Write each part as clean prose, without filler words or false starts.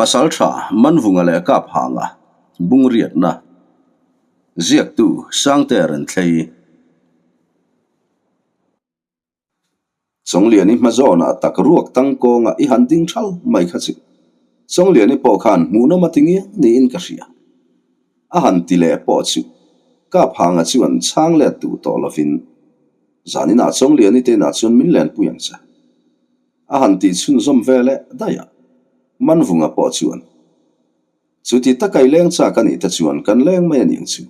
Pasaltha Manvunga leh Kaphanga Bungriatna Ziaktu Sangte Renthlei Chawngliani hmazawnah tak ruak tangkawnga i han ding thal mai kha chu Chawngliani pawh khan hmuhnawm a ti ngiang niin ka hria. A han ti leh pawh chu Kaphanga chuan chhang let duh tawh lovin Zaninah Chawngliani te inah chuan min lenpui ang che. A han tih chhunzawm ve leh daih a, Manvunga pawh chuan, Chuti taka i leng chak a nih te chuan kan leng mai a ning chu.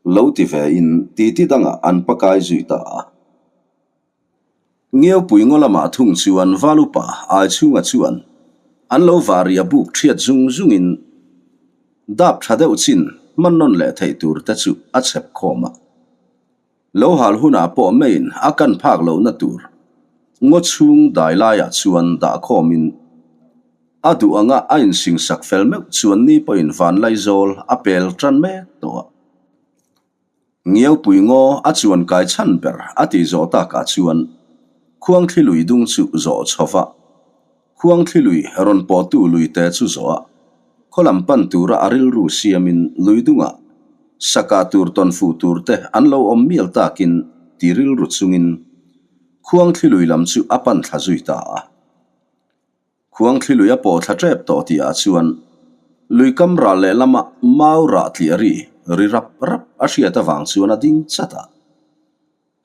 Lo ti ve in titi dangah an pakai zui ta a. Ngeupui ngaw lamah thung chuan Valupa Aichhunga chuan an lo varia buk ṭhiat zung zungin dap ṭha deuh chin hman nawn leh theih tur te chu a chhep khawm a. Lo hal hunah pawh meiin a kan phak lohna tur ngaw chhung dai laiah chuan dah khawmin a duh anga a insingsak fel meuh chuan ni pawhin Vanlaizawl a pel tan mek tawh a. Ngiaupui ngaw a chuan kai chhan ber a tih zawh takah chuan Khuangthli lui dung chu zawh chho va, Khuangthli lui rawn pawhtu luite chu zawh a, khaw lam pan tura a rilru siamin lui dungah saka tur tawn fuh turte an lo awm mial takin ti rilru chungin Khuangthli lui lam chu a pan thla zui ta a. Khuangthli lui a pawh thla tep tawh tihah chuan lui kam ral lehlama mau rah tliah ri ri rap rap a hriat avang chuan a ding chat a.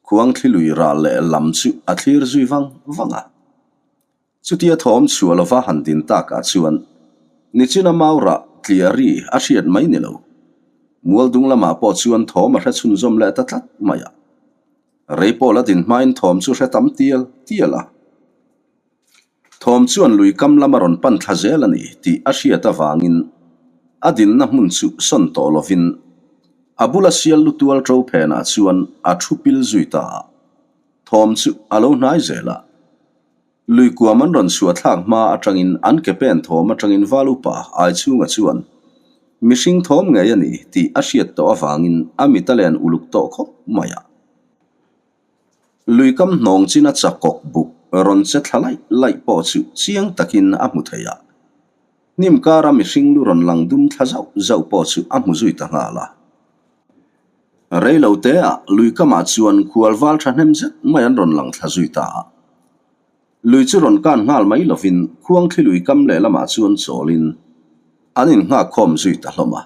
Khuangthli lui ral leh lam chu a thlir zui vang vang a. Chutia thawm chhuah lova han din takah chuan nichina maurah tliah ri a hriat mai ni lo. Mual dung lamah pawh chuan thawm a hre chhunzawm leh ta tlat mai a. Rei pawh la din hmain thawm chu hre tam tial tial a. Thawm chuan lui kam lama rawn pan thla zel a ni tih a hriat avangin a dinna hmun chu sawn tawh lovin a bula sial lu tual ṭo phenah chuan a thu pil zui ta a. Thawm chu a lo hnai zel a. Lui kuam an rawn chhuah thlak hma atangin an ke pen thawm atangin val upa Aichhunga chuan mihring thawm ngei a ni tih a hriat tawh avangin a mit a len uluk tawh khawp mai a. Lui kam hnawng chin a chakawk buk rawn che thla laih laih pawh chu chiang takin a hmu thei a. Hnim kara mihring lu rawn lang dum thla zauh zauh pawh chu a hmu zui ta nghal a. Rei lo te ah lui kamah chuan khual val thahnem zet mai an rawn lang thla zui ta a. Lui chu rawn kan nghal mai lovin khuangthli lui kam lehlamah chuan chawlin an innghak khawm zui ta hlawm a.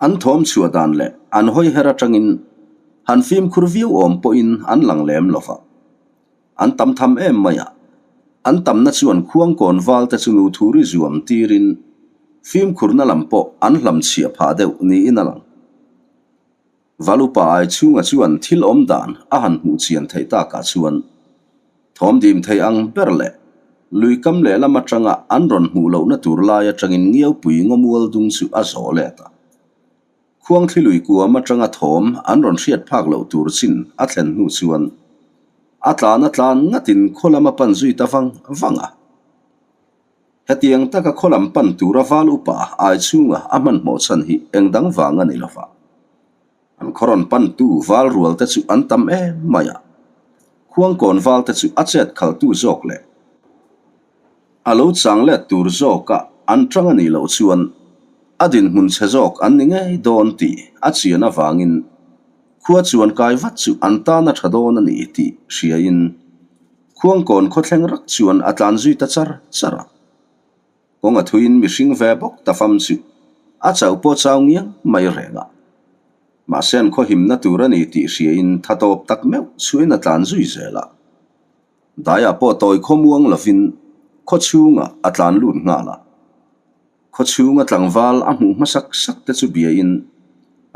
An thawm chhuah dan leh an hawi her atangin han fimkhur viau awm pawhin an lang lem lo va. An tam tham em mai a, an tamna chuan khuangkawn valte chu nu thuri zuam tirin fimkhurna lam pawh an hlamchhiah phah deuh niin a lang. Valupa ai chhunga chuan thil awm dan a han hmuh chian theih takah chuan thawm dim thei ang ber leh lui kam lehlam atanga an rawn hmuh lohna tur lai atangin Ngiaupui ngawmual dung chu a zawh let a. Khuangthli lui kuam atanga thawm an rawn hriat phak loh tur chin a thlen hnu chuan a tlan a tlan ngatin khaw lam a pan zui ta vang vang a. Hetiang taka khaw lam pan tura val upa ai chhunga a hmanhmawh chhan hi eng dang vang a ni lova. An khaw rawn pantu val rual te chu an tam em mai a. Khuangkawn val te chu a chet khaltu zawk leh a lo chang let tur zawka an tang a nih loh chuan a dinhmun chhe zawk an ni ngei dawn tih a chian avangin khua chuan kai vat chu an tan a tha dawn a ni tih hriain Khuangkawn khawthleng rak chuan a tlan zui ta char char a. Kawng a thuiin mihring ve bawk ta fam chu a chauh pawh chau ngiang mai reng a. Mahse an khawhimna tur a ni tih hriain tha tawp tak meuh chuin a tlan zui zel a. Daiah pawh tawi khawmuang lovin khaw chhungah a tlan lut nghal a. Khaw chhunga tlangval a hmuh hmasak sak te chu biain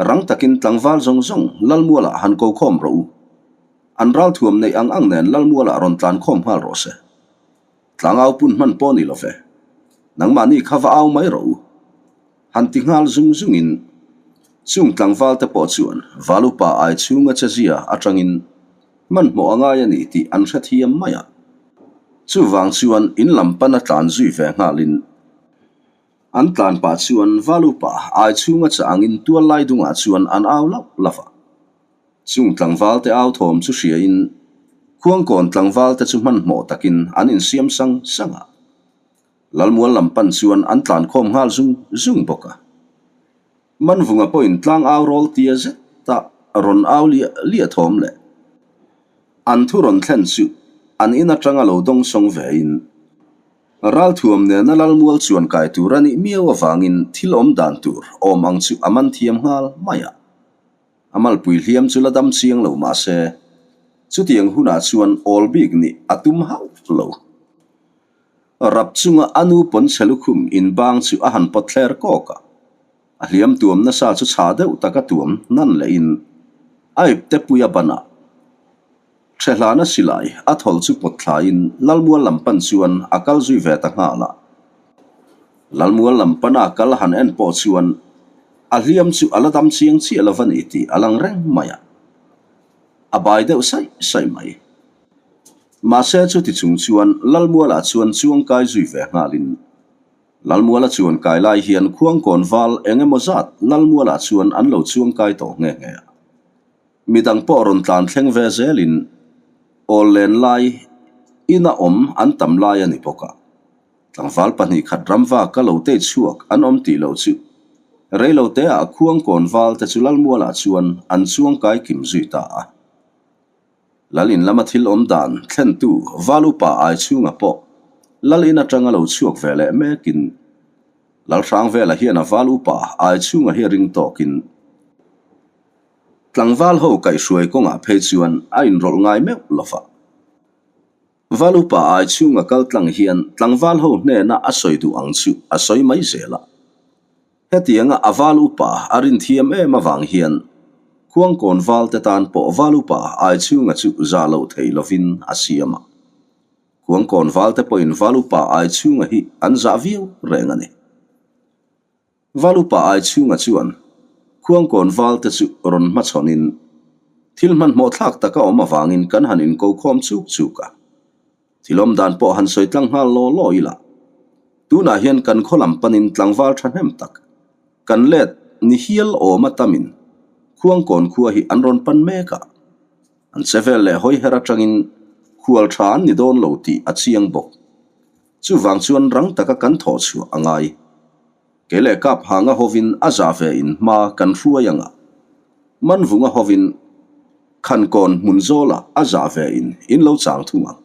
rang takin tlangval zawng zawng Lalmualah han ko khawm rawh u. An ralthuam neih ang ang nen Lalmualah rawn tlan khawm nghal rawh se. Tlangau pun hman pawh ni lo ve. Nangmahni kha va au mai rawh u. Han ti nghal zung zungin chung tlangval te pawh chuan Valupa ai chhunga che zia atangin hmanhmawh a ngai a ni tih an hrethiam mai a. Chuvang chuan in lam pana tlan zui ve nghalin an tlan pah chuan Valupa ai chhunga chah angin tual lai dungah chuan an au lauh lauh a. Chung tlangval te au thawm chu hriain Khuangkawn tlangval te chu hmanhmawh takin an insiam sang sang a. Lalmual lam pan chuan an tlan khawm nghal zung zung bawk a. Manvunga pawhin tlang au rawl tia zeta rawn au liah liah thawm leh an thu rawn thlen chu an in atanga lo dawng sawng vein Ralthuam nena Lalmual chuan kai tur a nih miau avangin thil awm dan tur awm ang chu a man thiam nghal mai a. A malpui hliam chu la dam chiang lo mah se, chutiang hunah chuan awl bik nih a tum hauh lo. Rap chunga a nu pawn chhe lukhum inbang chu a han pawt thler kawk a, a hliam tuam nasa chu chha deuh taka tuam nan lehin a ipte pui a ban a. Ṭhehlana silai a thawl chu pawt thlaiin Lalmual lam pan chuan a kal zui ve ta nghal a. Lalmual lam pana a kal han en pawh chuan a hliam chu a la dam chiang chiah lo va ni tih a lang reng mai a. A bai deuh saih saih mai. Mahse chuti chung chuan Lalmualah chuan chuangkai zui ve nghalin Lalmuala chuan kai lai hian Khuangkawn val eng emaw zat Lalmualah chuan an lo chuangkai tawh nghe nghe a. Midang pawh rawn tlan thleng ve zelin awl len lai ina awm an tam lai a ni bawk a. Tlangval 2 khat ramva ka lo tei chhuak an awm tih loh chu reilo teah Khuangkawn val te chu Lalmualah chuan an chuangkai kim zui ta a. Lal in lama thil awm dan thlentu val upa ai chhunga pawh Lal in atanga lo chhuak ve leh mekin Lalhrang vela hian a val upa ai chhunga hi a ring tawkin Tlangval ho kaihhruai kawngah phei chuan a inrawlh ngai meuh lo va. Val upa ai chhunga kal tlang hian tlangval ho hnena a sawi duh ang chu a sawi mai zel a. Hetianga a val upa a rin thiam em avang hian Khuangkawn val te tan pawh val upa ai chhunga chu za lo thei lovin a siam a. Khuangkawn val te pawhin val upa ai chhunga hi an zah viau reng a ni. Val upa ai chhunga chuan Khuangkawn val te chu rawn hmachhawnin thil hmanhmawh thlak taka awm avangin kan han inko khawm chuk chuk a. Thil awm dan pawh han sawi tlang nghal law law ila, tunah hian kan khaw lam panin tlangval thahnem tak kan let ni hial awm a tamin Khuangkawn khua hi an rawn pan mek a. An che vel leh hawi her atangin khual tha an ni dawn lo tih a chiang bawk. Chuvang chuan rang taka kan thawh chhuah a ngai. Kei leh kap hanga hovin a zah ve in hma kan hruai ang a, Manvunga hovin Khankawn hmun zawlah a zah ve in in lo chang thung ang.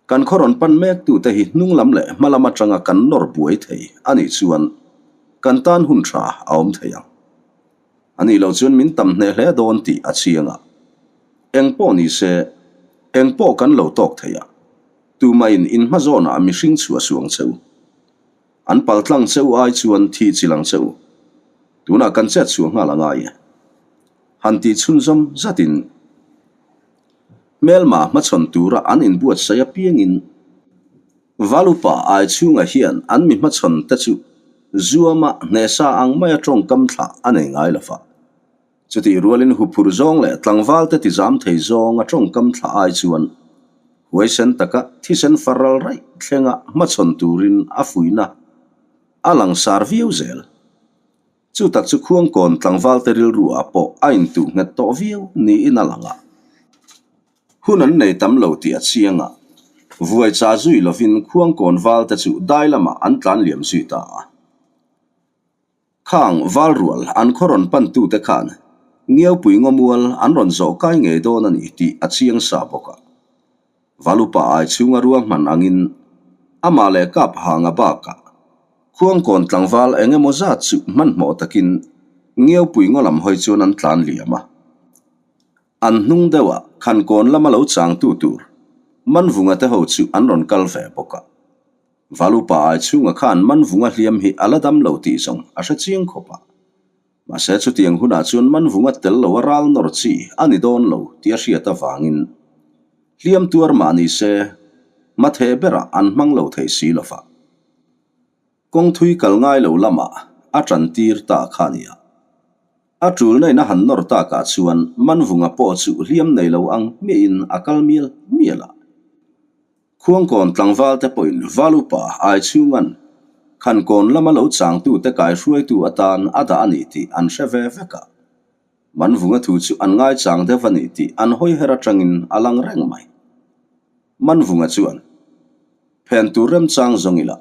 Kan khaw rawn pan mek tute hi hnung lam leh hma lam atanga kan nawr buai thei a nih chuan kan tan hun tha a awm thei ang. A nih loh chuan min tam hneh hle dawn tih a chiang a. Eng pawh ni se, eng pawh kan lo tawk thei a, tumahin in hma zawnah mihring chhuah suang che u. An paltlang che u ai chuan thi chi lang che u. Tunah kan chet chhuah nghal a ngai e. Han tih chhunzawm zatin hmelma hmachhawn tura an inbuatsaih apiangin Valupa ai chhungah hian an mi hmachhawn te chu zuama hnehsa ang maia tawngkam thlah a nei ngai lo va. Chutih rualin huphurh zawng leh tlangval te tizam thei zawng a tawngkam thlah ai chuan huaisen taka thisen far ral raih thlenga hmachhawn turin a fuihna a langsar viau zel. Chu tak chu Khuangkawn tlangval te rilru ah pawh a intuh nghet tawh viau niin a lang a. Hun an nei tam lo tih a chiang a, vuai cha zui lovin Khuangkawn val te chu dai lamah an tlan liam zui ta a. Khang Valrual an khaw rawn pantute khan Ngiaupui ngawmual an rawn zawh kai ngei dawn a ni tih a chiang sa bawk a. Valupa ai chhunga ruahman angin amah leh kap hanga bakah Khuangkawn tlangval eng emaw zat chu hmanhmawh takin Ngiaupui ngaw lam hawi chuan an tlan liam a. An hnung deuhah Khankawn lama lo changtu tur Manvunga te ho chu an rawn kal ve bawk a. Valupa ai chhunga khan Manvunga hliam hi a la dam lo tih zawng a hre chiang khawp a. Mahse chutiang hunah chuan Manvunga tel lo a ral nawr chi a ni dawn lo tih a hriat avangin hliam tuar mah ni se hmatheh berah an hmang lo thei si lo va. Kawng thui kal ngai lo lamah a tan tir ta kha a nia. A tulna in a han nawr takah chuan Manvunga pawh chu hliam nei lo ang hmiahin a kal mial mial a. Khuangkawn tlangval te pawhin Valupa ai chhunga'n Khankawn lama lo changtute kaihruaitu atan a dah a ni tih an hre ve vek a. Manvunga thu chu an ngaichang deuh a ni tih an hawiher atangin a lang reng mai. Manvunga chuan. Phen tur remchang zawng ila,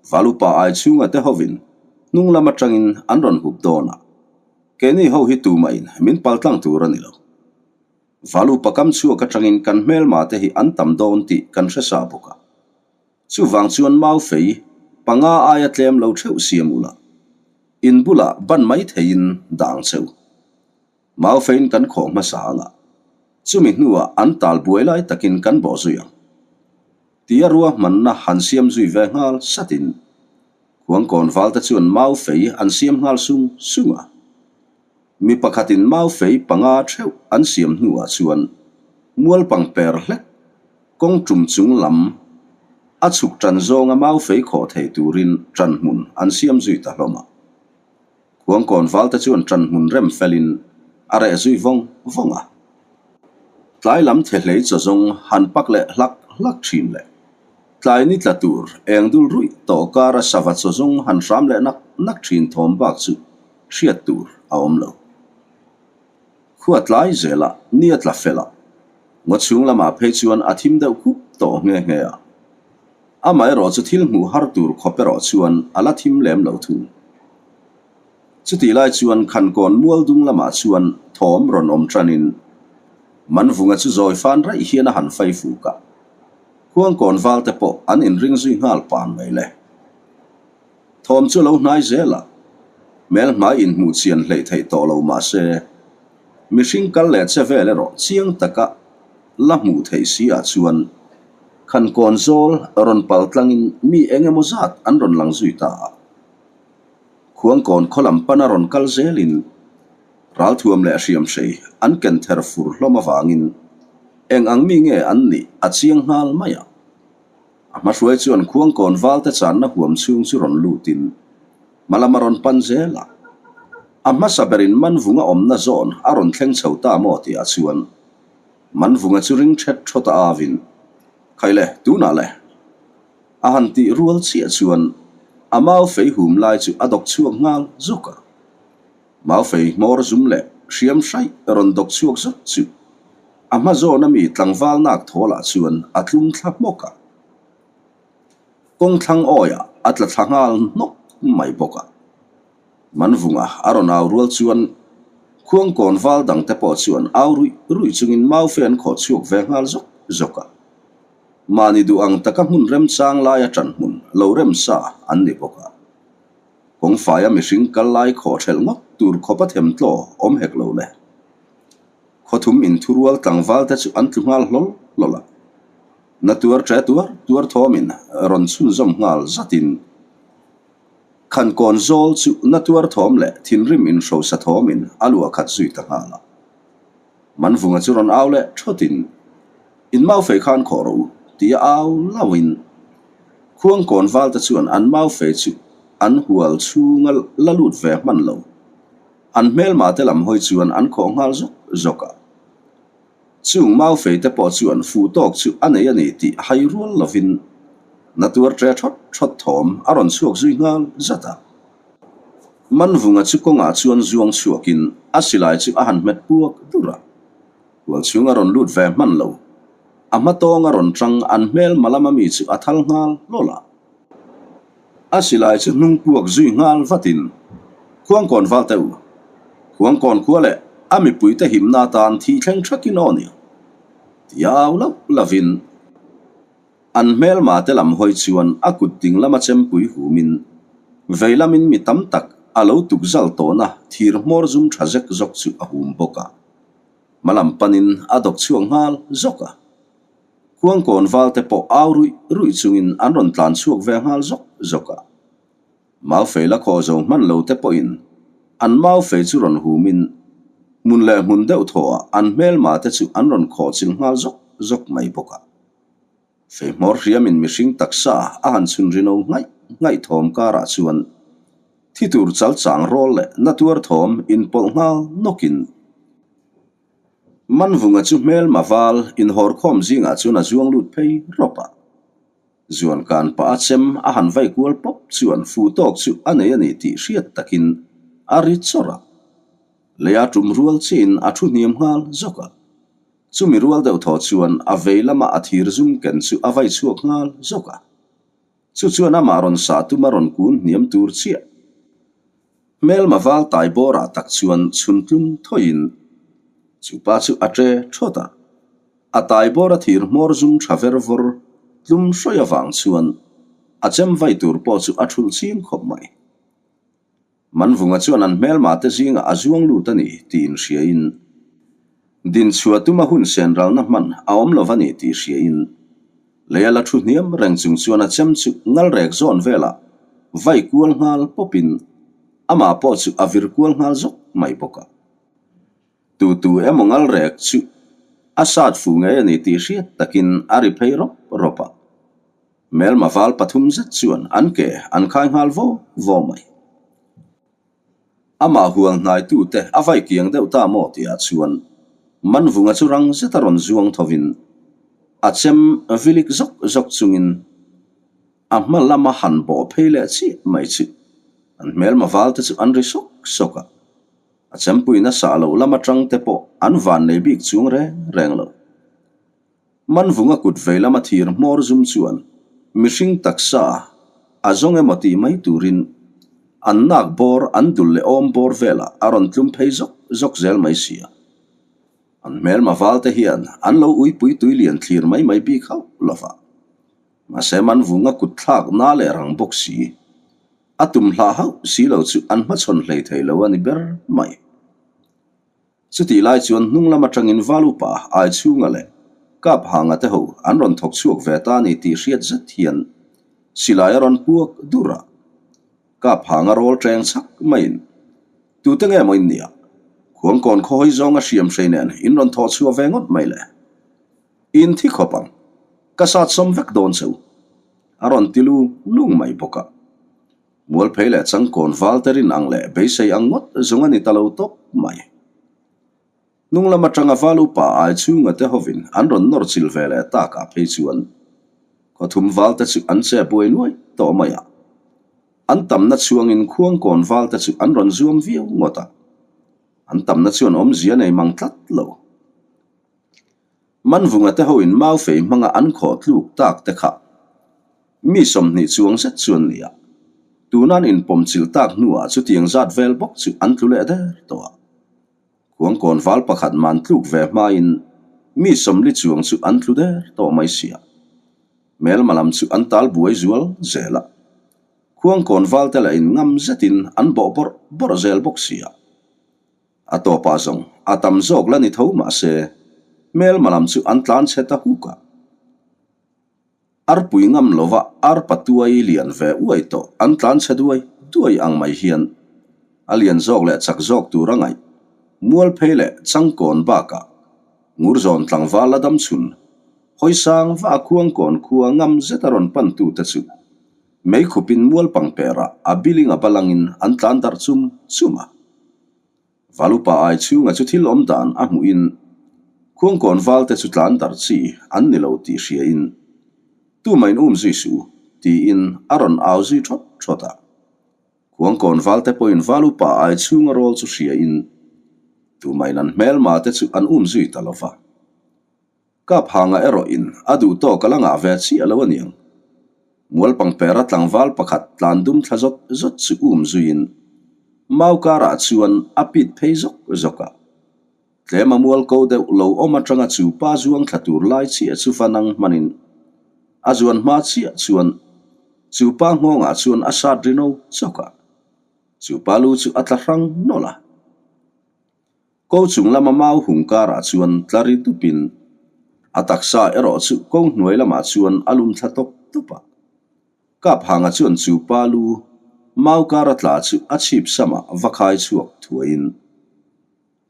Valupa ai chhunga te hovin hnung lam atangin an rawn hup dawn a, keini ho hi tumahin min paltlang tur a ni lo. Valupa kam chhuak atangin kan hmelma te hi an tam dawn tih kan hre sa bawk a. Chuvang chuan mau fei panga aia tlem lo theuh siam ula, in bulah ban mai theiin dah ang che u. Mau feiin kan khawh hmasa ang a, chumi hnuah an tal buai lai takin kan bawh zui ang. Tia ruahmanna han siam zui ve nghal satin Khuangkawn valte chuan mau fei an siam nghal sung sung a. Mi pakhatin mau fei panga theuh an siam hnuah chuan mualpang per hlek kawng tum chung lam a chhuk tan zawnga mau fei khawh thei turin tan hmun an siam zui ta hlawm a. Khuangkawn valte chuan tan hmun rem felin a reh zui vawng vawng a. Tlai lam thehlei chaw zawng han pak leh hlak hlak thin leh tlai ni tla tur eng dul ruih tawh kara sava chaw zawng han hram leh nak nak thin thawm bak chu hriat tur a awm lo. Khua tlai zela ni a tla fel a, ngaw chhung lamah phei chuan a thim deuh khup tawh nghe nghe a. Amaherawh chu thil hmuh har tur khawp erawh chuan a la thim lem lo thung. Chutih lai chuan Khankawn mual dung lamah chuan thawm rawn awm tanin Manvunga chu zawi fan raih hian a han fai fuk a, Khuangkawn valte pawh an inring zui nghal pan mai le. Thawm chu lo hnai zel a, hmelhmai inhmuh chian hleih theih tawh lo mah se, mihring kal leh che vel erawh chiang taka la hmuh theih si ah chuan Khankawn zawl rawn pal tlangin mi eng emaw zat an rawn lang zui ta a. Khuangkawn khaw lam pana rawn kal zelin ralthuam leh hriamhrei an ken ther fur hlawm avangin eng ang mi nge an nih a chiang nghal mai a. A hmahruai chuan Khuangkawn valte channa huam chhung chu rawn lutin hma lam a rawn pan zel a. A hmasa berin Manvunga awmna zawn a rawn thleng chho ta maw tihah chuan Manvunga chu ring thet thawt a avin, Khaile, tunah le! A han tih rual chiah chuan a mau fei hum lai chu a dawk chhuak nghal zuk a. Mau fei hmawr zum leh hriam hraih rawn dawk chhuak zuk chu a hma zawn ami tlangval nak thawl ah chuan a tlum thla hmawk a. Kawng thlang awiah a tla thla nghal hnawk mai bawk a. Manvunga a rawn au rual chuan Khuangkawn val dang te pawh chuan au ruih ruih chungin mau fei an khawh chhuak ve nghal zawk zawk a. Mahni duh ang taka hmun remchang laia ṭan hmun lo remsa an ni bawk a. Kawngfaia mihring kal lai khawh ṭhelh ngawt tur khawp a themtlaw awm hek lo le. Khawthum inthurual tlangval te chu an tlu nghal hlawl hlawl a. Na tuar ṭe tuar tuar thawmin rawn chhunzawm nghal zatin Khankawn zawl chu na tuar thawm leh thinrim inhrosa thawmin a luah khat zui ta nghal a. Manvunga chu rawn au leh thawtin, In mau fei khan khawh rawh u, tia au lauhin Khuangkawn valte chuan an mau fei chu an hual chhunga la lut ve hman lo. An hmelma te lam hawi chuan an khawh nghal zawk zawk a. Chung mau fei te pawh chuan fu tawk chu a nei a ni tih hai rual lovin na tuar ṭe thawt thawt thawm a rawn chhuak zui nghal zat a. Manvunga chu kawngah chuan zuang chhuakin a silai chu a han hmet puak dur a. Hual chhung a rawn lut ve hman lo. A hma tawng a rawn tang an hmel malama mi chu a thal nghal hlawl a. A silai chu hnung puak zui nghal vatin, Khuangkawn val teh u. Khuangkawn khua leh a mipuite himna atan thi thleng thakin aw nia. Tia au lauh lovin an hmelma te lam hawi chuan a kut ding lama chempui humin vei lamin mi tam tak a lo tuk zal tawhna thir hmawr zum tha zek zawk chu a hum bawk a. Hma lam panin a dawk chhuak nghal zawk a. Khuangkawn valte pawh au ruih ruih chungin an rawn tlan chhuak ve nghal zawk zawk a. Mau fei la khaw zo hman lo te pawhin an mau fei chu rawn humin hmun leh hmun deuh thawhah an hmelma te chu an rawn khawh chilh nghal zawk zawk mai bawk a. Fei hmawr hriamin mihring taksa a han chhun rino nghaih nghaih thawm karah chuan thi tur chal chang rawl leh na tuar thawm inpawlh nghal nawkin Manvunga chu hmelma val inhawrkhawm zingah chuan a zuang lut phei rawp a. Zuan kan pah a chem a han vai kual pawp chuan fu tawk chu a nei a ni tih hriat takin a ri chawrh a. Leia tum rual chiin a thu hniam nghal zawk a. Chumi rual deuh thaw chuan a vei lama a thir zum ken chu a vai chhuak nghal zawk a. Chu chuan amah rawn sah tuma rawn kun hniam tur chiah. Hmelma val tai bawrah tak chuan chhun tlum thawiin chu pa chu a ṭe ṭhawt a. A tai bawr a thir hmawr zum ṭha ver vawr tlum hrawi avang chuan a chem vai tur pawh chu a ṭhulh ching khawp mai. Manvunga chuan an hmelma te zingah a zuang lut a ni tih inhriain, dinchhuah tuma hun sen ralna hman a awm lo va ni tih hriain, lei a la thu hniam reng chung chuan a chem chu ngal rek zawn velah vai kual nghal pawpin amah pawh chu a vir kual nghal zawk mai bawk a. Tu tu emaw ngal rek chu a sat fu ngei a ni tih hriat takin a ri phei rawp rawp a. Hmelma val pathum zet chuan an ke an khai nghal vo vo mai. Amah hual hnaitute a vai kiang deuh ta maw tihah chuan Manvunga chu rang zeta rawn zuang thovin a chem vilik zawk zawk chungin a hma lama han bawh phei leh chiah mai chu an hmelma valte chu an ri sawk sawk a. A chempui nasa loh lam atang te pawh an van nei bik chung reng reng lo. Manvunga kut vei lama thir hmawr zum chuan mihring taksa a zawng emaw tih mai turin an nak bawr an dul leh awm bawr velah a rawn tlum phei zawk zawk zel mai si a. An hmelma valte hian an lo uipui tui lian thlir mai mai bik hauh lova. Mahse Manvunga kut thlak na leh rang bawk si. A tum hlah hauh si lo chu an hmachhawn hlei thei lo a ni ber mai. Chutih lai chuan hnung lam atangin Val upa Aichhunga leh Kap Hanga te ho an rawn thawk chhuak ve ta a ni tih hriat zet hian silai a rawn puak dur a. Kap Hanga rawl teng chak maiin, Tute nge maw in nia? Khuangkawn khaw hawi zawnga hriam hrei nen in rawn thawh chhuah ve ngawt mai le. In thi khawp ang. Ka sat sawm vek dawn che u. A rawn ti lung lung mai bawk a. Mualphei leh changkawn val te rin ang leh beisei ang ngawt zawng a ni ta lo tawp mai. Hnung lam atanga val upa ai chhunga te hovin an rawn nawr chil ve leh takah phei chuan khawthum val te chu an che buai nuai tawh mai a. An tamna chhuangin khuangkawn val te chu an rawn zuam viau ngawt a. An tamna chuan awmzia nei mang tlat lo. Manvunga te hoin mau fei hmanga an khawh tluk tak te kha mi 20 chuang zet chuan nia. Tuna an inpawm chilh tak hnuah chutiang zat vel bawk chu an tlu leh der tawh a. Khuangkawn val pakhat man tluk ve hmain mi 40 chuang chu an tlu der tawh mai sia. Hmelma lam chu an tal buai zual zel a. Khuangkawn val te lah in ngam zetin an bawh bawrh bawrh zel bawk sia. A tawpah zawng a tam zawk la ni tho mah se, hmelma lam chu an tlan chhe ta huk a. Arpui ngam lova arpa tuai lian ve uai tawh an tlan chhe duai duai ang mai hian a lian zawk leh chak zawk tur a ngaih. Mualphei leh Changkawn bakah Ngurzawn tlangval la dam chhun hawisang va a Khuangkawn khua ngam zet a rawn pan tute chu Meikhupin mual pangperah a biling a balangin an tlan darh chum chum a. Valupa ai chhunga chu thil awm dan a hmuhin Khuangkawn valte chu tlan darh chi an ni lo tih hriain Tumain um zui suh u tiin a rawn au zui thawt thawt a. Khuangkawn valte pawhin Valupa ai chhunga rawl chu hriain Tumain an hmelma te chu an um zui ta lo va. Kap hanga erawh in a duh tawk a la ngah ve chiah lo aniang. Mualpangpera tlangval pakhat tlan dum thla zawt zawt chu um zuiin mau karah chuan a pit phei zawk zawk a. Tlema mual ko deuh lo awm atanga chu pa zuang thla tur lai chiah chu va nang hmanin a zuan hma chiah chuan chu pa nghawngah chuan a sat ri no chawk a. Chu pa lu chu a tla hrang nawlh a. Ko chung lama mau hung karah chuan tla ri dupin a taksa erawh chu ko hnuai lamah chuan a lum thla tawp tawp a. Kap hanga chuan chu pa lu mau kara tla chu a chhip samah va khai chhuak thuaiin,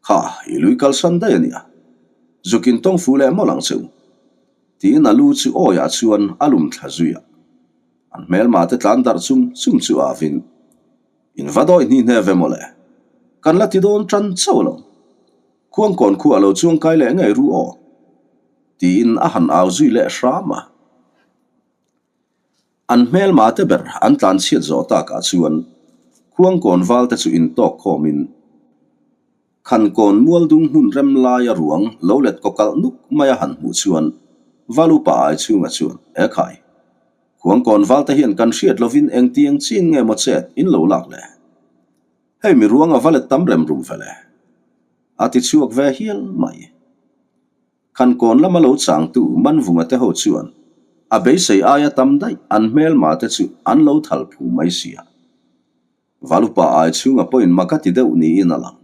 Kha, i lui kalsan daih a nia. Zukin tawng fu leh mawlh ang che u. Tiin a lu chu awiah chuan a lum thla zui a. An hmelma te tlan darh chum chum chu avin. In va dawi hni hne ve mawle. Kan la ti dawn tan chauh lo. Khuangkawn khu a lo chuangkai leh ngei ru aw. Tiin a han au zui leh hram a. An hmelma te ber an tlan chhiat zawh takah chuan Khuangkawn val te chu intawk khawmin Khankawn mualdung hmun rem laia ruang lo let kaw kalh nuk mai a han hmuh chuan Valupa ai chhunga chuan, Ekhai! Khuangkawn valte hian kan hriat lovin engtiang chin nge maw chet in lo lak le? Hei mi ruang a va let tam rem rum vele. A ti chhuak ve hial mai. Khankawn lama lo changtu Manvunga te ho chuan a beisei aia tam daih an hmelma te chu an lo thal phu mai sia. Valupa ai chhunga pawhin mak a ti deuh niin a lang.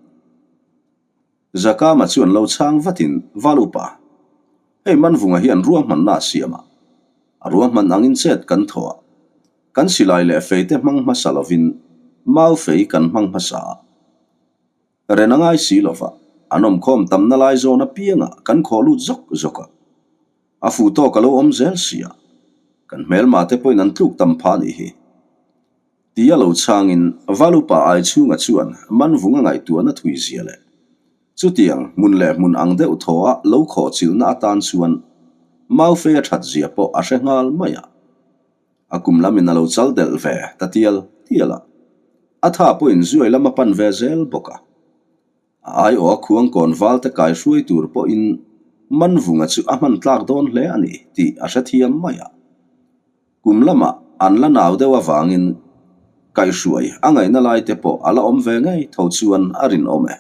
Zakama chuan lo chhang vatin Valupa, hei Manvunga hian ruahmanna a siam a, a ruahman angin chet kan thaw a, kan silai leh feite hmang hmasa lovin mau fei kan hmang hmasa a. Ren a ngai si lova, an awmkhawm tamna lai zawn apiangah kan khawh lut zawk zawk a. A fuh tawk a lo awm zel sia, kan hmelma te pawhin an tluk tam phah nih hi. Tia lo chhangin Valupa ai chhunga chuan Manvunga ngaihtuahna thui zia leh chutiang hmun leh hmun ang deuh thaw a lo khawh chilhna atan chuan Maufei a that zia pawh a hre nghal mai a. A kum lamin a lo chal delh ve ta tial tial a, a tha pawhin zuai lam a pan ve zel bawk a. A aiawh a khuangkawn valte kai hruai tur pawhin Manvunga chu a hman tlak dawn hle a ni tih a hrethiam mai a. Kum lamah an la nau deuh avangin kaihhruai a ngaihna lai te pawh a la awm ve ngei tho chuan a rinawm e.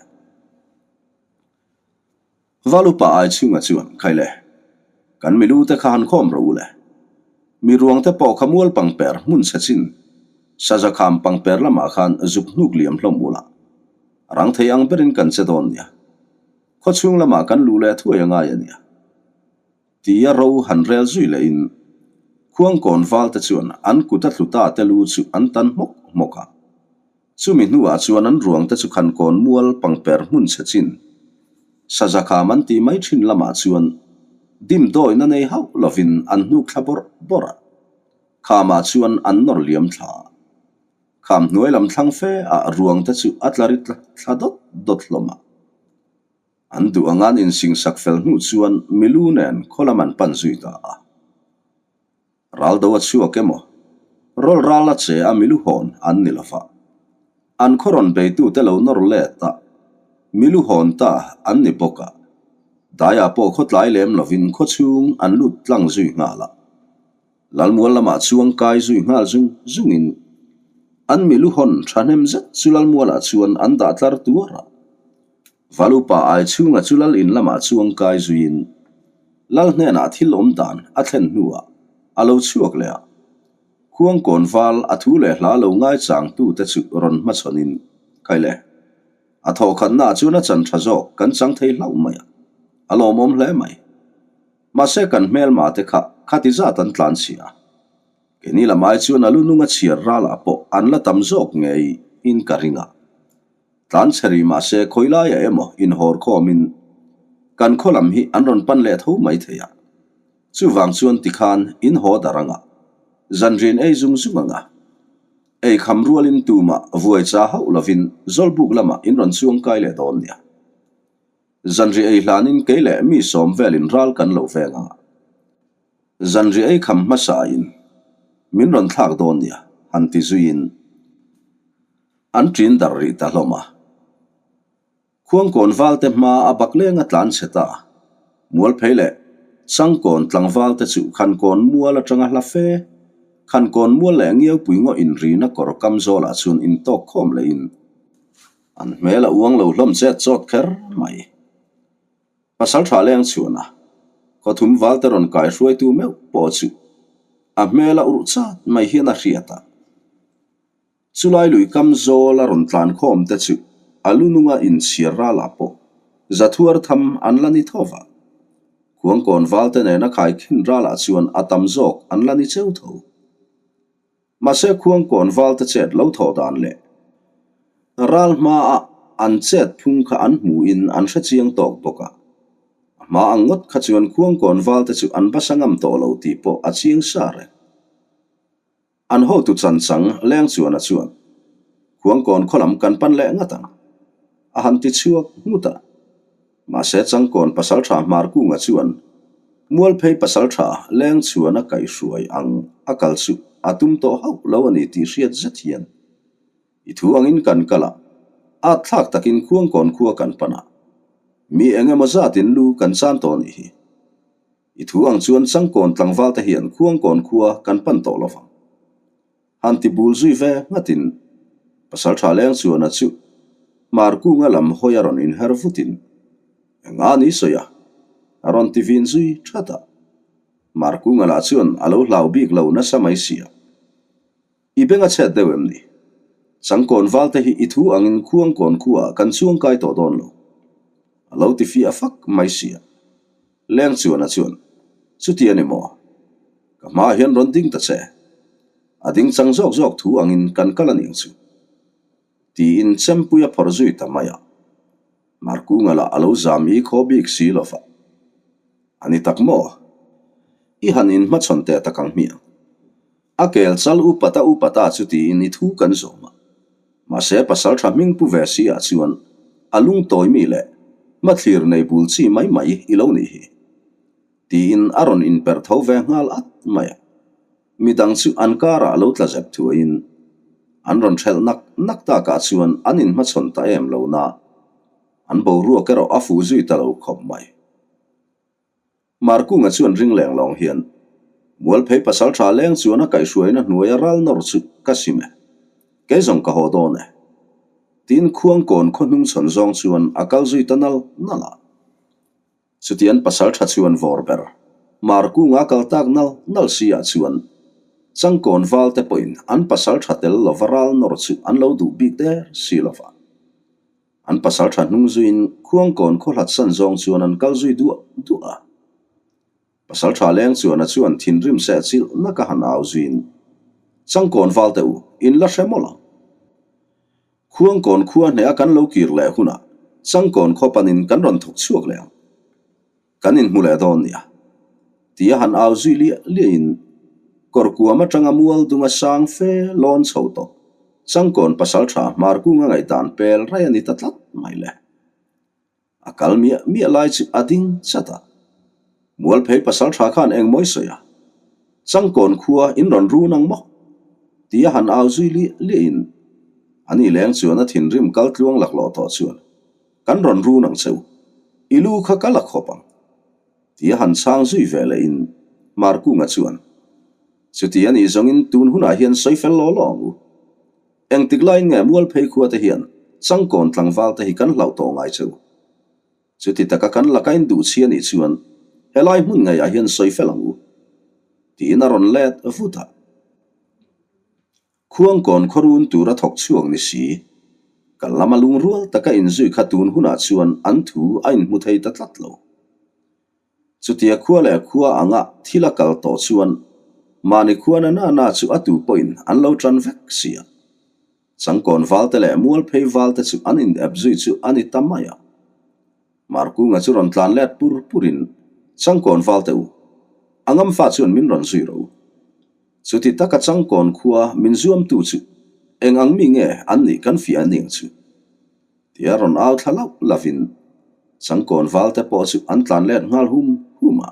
Valupa ai chhunga chuan, Khaile, kan milu te kha han khawm rawh u le. Mi ruang te pawh kha mual pangper hmun chhe chin, saza kham pangper lamah khan zuk hnuk liam hlawm u la. A rang thei ang berin kan che dawn nia. Khaw chhung lamah kan luh leh thuai a ngai a nia. Tia ro han rel zui lehin Khuangkawn val te chuan an kut a tlu ta te lu chu an tan hmawk hmawk a. Chumi hnuah chuan an ruang te chu Khankawn mual pangper hmun chhe chin, saza kham an tih mai thin lamah chuan dimdawina nei hauh lovin an hnuk thla bawrh bawrh a, khamah chuan an nawr liam thla a. Kham hnuai lam thlang fe ah ruang te chu a tla ri thla dawt dawt hlawm a. An duh anga an insingsak fel hnu chuan milu nen khaw lam an pan zui ta a. Raldo a chhuak emaw? Rawl ral a che a milu hawn an ni lo va. An khaw rawn beitute lo nawr let a, milu hawn ta an ni bawk a. Daiah pawh khaw tlai lem lovin khaw chhung an lut tlang zui nghal a. Lalmual lamah chuang kai zui nghal zung zungin an milu hawn thahnem zet chu Lalmualah chuan an dah tlar tuar a. Valupa ai chhunga chu lal in lamah chuang kai zuiin lal hnenah thil awm dan a thlen hnuah a lo chhuak leh a. Khuangkawn val a thu leh hla lo ngaichangtute chu rawn hmachhawnin, Khaile, a thawhkhatnaah chuan a chan tha zawk kan chang thei hlauh mai a, a lawmawm hle mai. Mahse kan hmelma te kha khati zat an tlan chhia a. Keini lam ai chuan a lu nunga chhiar ralah pawh an la tam zawk ngei in ka ring a. Tlan chhe rih mahse khawi laiah emaw inhawr khawmin kan khaw lam hi an rawn pan leh tho mai thei a. Chuvang chuan tikhan in haw dar anga zanrian ei zung zung anga ei kham rualin tumah vuai cha hauh lovin Zawlbuk lamah in rawn chuang kai leh dawn nia. Zanri ei hlanin kei leh mi sawm velin ral kan lo veng anga zanri ei kham hmasain min rawn thlak dawn nia han ti zuiin An ṭin darh rih ta hlawm a. Khuangkawn valte hma a baklenga tlan chhe ta. Mualphei leh Changkawn tlangvalte chu Khankawn mual aṭanga hla fe, Khankawn mual leh Ngiaupui ngaw inrina kawr kam zawlah chuan intawk khawm lehin an hmel a uang lo hlawm chet chawt kher mai. Pasal ṭha leng chhuan a, khawthum valte rawn kai hruaitu meuh pawh chu a hmel a urh chat mai hian a hriat a. Chulai lui kam zawl a rawn tlan khawm te chu a lu nunga inchhiar ralah pawh zathuar tham an la ni tho va. Khuangkawn valte nena khaikhin ralah chuan a tam zawk an la ni cheu tho. Mahse khuangkawn valte chet lo thawh dan leh ral hmaa an chet phung kha an hmuhin an hre chiang tawk bawk a. A hma ang ngawt kha chuan khuangkawn valte chu an basa ngam tawh lo tih pawh a chiang sa reng. An hotu chanchang leng chuan a chuan, Khuangkawn khaw lam kan pan leh ngat ang, a han ti chhuak nghut a. Mahse Changkawn pasaltha Hmarkunga chuan Mualphei pasaltha leng chuan a kaihhruai ang a kal chu a tum tawh hauh lo a ni tih hriat zet hian i thu angin kan kal a, at thlak takin Khuangkawn khua kan pan a, mi eng emaw zatin lu kan chan tawh nih hi. I thu ang chuan Changkawn tlangval te hian Khuangkawn khua kan pan tawh lo vang. Han ti bul zui ve nghatin Pasaltha leng chuan a chu Markunga lam hawi a rawn inher vutin Enga ni sawi a? a rawn ti vin zui that a. Markunga lah chuan a lo hlau bik lo nasa mai sia. I beng a chhet deuh em ni? Changkawn valte hi i thu angin Khuangkawn khuaah kan chuangkai tawh dawn lo. A lo ti fiah fak mai sia. Leng chuan a chuan, Chuti a ni maw? Ka hmaah hian rawn ding ta che. A ding chang zawk zawk thu angin kan kal a ning chu. Tiin chempui a phawrh zui ta mai a. Markunga lah a lo zam i khaw bik si lo va. A ni tak maw? I han inhmachhawn teh tak ang hmiang. A kel chal upata upata chu tiin i thu kan zawm a. Mahse pasal tha hming pu ve si ah chuan a lung tawi mi leh hmathlir nei bul chi mai mai i lo nih hi. Tiin a rawn inperh tho ve nghal at mai a. Midang chu an karah lo tla zep thuaiin an rawn hrelh nak nak takah chuan an inhmachhawn ta em lo na. An boruak erawh a fuh zui ta lo khawp mai. Markunga chuan ring leng lawng hian, Mualphei pasal tha leng chuan a kaihhruaina hnuaia ral nawr chu ka sim e. Kei zawng ka haw dawn e. Tiin Khuangkawn khaw hnung chhawn zawng chuan a kal zui ta nal nal a. Chutian pasal tha chuan vawr ber Markunga a kal tak nal nal si ah chuan Changkawn val te pawhin an pasal tha tel lova ral nawr chu an lo duh bik der si lova. An pasal tha hnung zuiin Khuangkawn khaw hlat san zawng chuan an kal zui duah duah a. Pasal tha leng chuan a chuan thinrim seh chilh nak a han au zuiin, Changkawn val teh u, in la hre mawlh ang. Khuangkawn khua hneh a kan lo kir leh hunah Changkawn khaw panin kan rawn thawk chhuak leh ang. Kan inhmu leh dawn nia. Tia han au zui liah liahin kawrkuam atanga mual dunga sang fe lawn chho tawh Changkawn pasaltha Hmarkunga ngaihdan pel raih a ni ta tlat mai le. A kal miah miah lai chu a ding chat a. Mualphei pasaltha khan engmawi sawi a, Changkawn khua in rawn run ang maw? Tia han au zui liah liahin ani leng chuan a thinrim kal tluang laklawh tawh chuan Kan rawn run ang che u. I lu kha ka la khawp ang. Tia han chhang zui ve leh in Markunga chuan, Chuti a nih zawngin tun hunah hian sawi fel law law ang u. Engtik laiin nge Mualphei khua te hian Changkawn tlangval te hi kan hlauh tawh ngai che u. Chuti taka kan laka in duh chi a nih chuan helai hmun ngeiah hian sawi fel ang u. Tiin a rawn let vut a. Khuangkawn khawrun tura thawk chhuak ni si, kan lama lungrual taka inzui kha tun hunah chuan an thu a inhmu thei ta tlat lo. Chutia khua leh khua anga thil a kal tawh chuan mahni khua na na na chu a tu pawhin an lo tan vek si a. Changkawn valte leh Mualphei valte chu an inep zui chu a ni ta mai a. Markunga chu rawn tlan let pur purin, Changkawn valte u, a ngamfa chuan min rawn zui rawh u. Chuti taka Changkawn khua min zuamtu chu eng ang mi nge an nih kan fiah a ning chu? Tia rawn au thla lauh lovin Changkawn valte pawh chu an tlan let nghal hum hum a.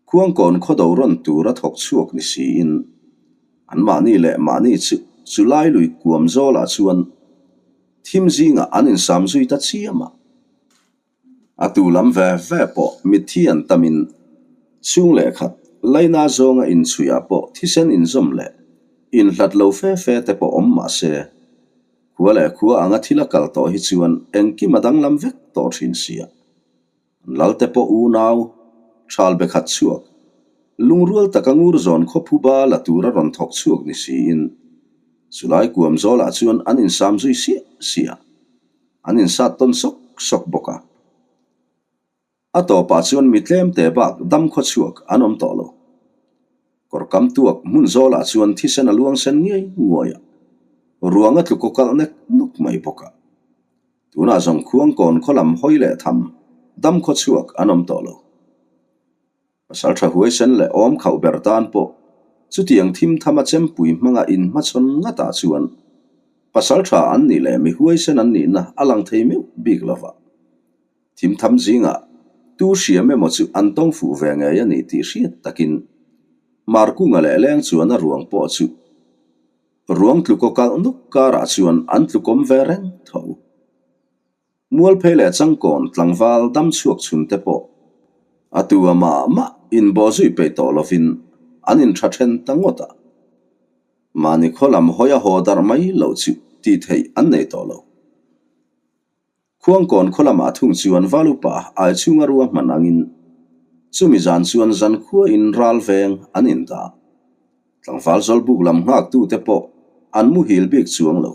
Khuangkawn khawdo rawn tur a thawk chhuak ni siin anmahni leh mahni chu chulai lui kuam zawlah chuan thim zingah an insam zui ta chiam a. A tu lam ve ve pawh mitthi an tamin chhung leh khat laina zawnga inchhuiah pawh thisen inzawm leh inhlat lo fe fe te pawh awm mah se, khua leh khua anga thil a kal tawh hi chuan engkim a danglam vek tawh thin sia. Lalte pawh unau, thal be khat chhuak, lungrual taka ngur zawn khawphuba la tura rawn thawk chhuak ni siin, chulai kuam zawlah chuan an insam zui siah siah. An insat tawn sawk sawk bawk a. A tawpah chuan mi tlemte bak dam khaw chhuak an awm tawh lo. Kawrkam tuak hmun zawlah chuan thisen a luang sen ngiai nguai a, ruang a tlu kaw kalh nek nuk mai bawk a. Tunah zawng Khuangkawn khaw lam hawi leh tham dam khaw chhuak an awm tawh lo. Pasal tha huaisen leh awm khauh ber tan pawh chutiang thim thama chempui hmanga inhmachhawn ngatah chuan pasal tha an nih leh mi huaisen an nihna a lang thei meuh bik lo va. Thim tham zingah tu hriam emaw chu an tawng fuh ve ngei a ni tih hriat takin Markunga leh leng chuan a ruang pawh chu ruang tlukaw kalh nuk karah chuan an tlukawm ve reng tho. Mualphei leh Changkawn tlangval dam chhuak chhun te pawh. A tu a mah mah inbawh zui peih tawh lovin an inṭha ṭhen ta ngawt a. Mahni khaw lam hawi a haw darh mai loh chu tih theih an nei tawh lo. Khuangkawn khaw lamah thung chuan val upa ai chhunga rua hman angin chumi zan chuan zankhua in ral veng an indah. Tlangval zawlbuk lam nghaktute pawh an muhil bik chuang lo.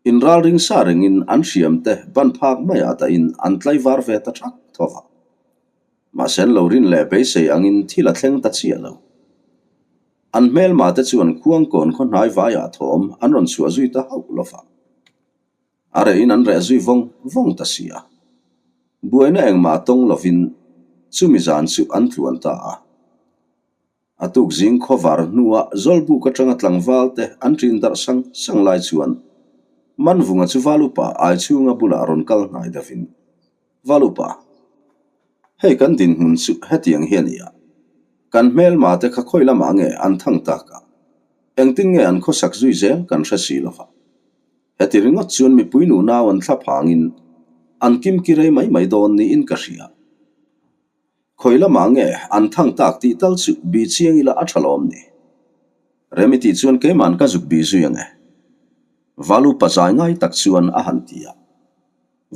Inralring sa rengin an hriamte ban phak maiah dahin an tlaivar ve ta thak tho va. Mahse an lo rin leh beisei angin thil a thleng ta chiah lo. An hmelma te chuan khuangkawn khaw hnai vaiah thawm an rawn chhuah zui ta hauh lo va. A rehin an reh zui vawng vawng ta si a. Buaina engmah tawng lovin chumi zan chu an tluan ta a. A tuk zing khawvar hnua Zawlbuk atanga tlangval te an ṭin darh sang sang lai chuan Manvunga chu Valupa ai chhunga bulah rawn kal hnai deuhin, Valupa, hei kan dinhmun chu hetiang hi a ni a, kan hmelma te kha khawi lamah nge an thang tak a, engtin nge an khawsak zui zel kan hre si lova. Heti ringawt chuan mipui nunau an thla phangin an kimki rei mai mai dawn niin ka hria. Khawi lamah nge an thang tak tih tal chu bih chiang ila a tha lawm ni. Remi tih chuan keiman ka zuk bih zui ange. Valupa zai ngai tak chuan a han ti a.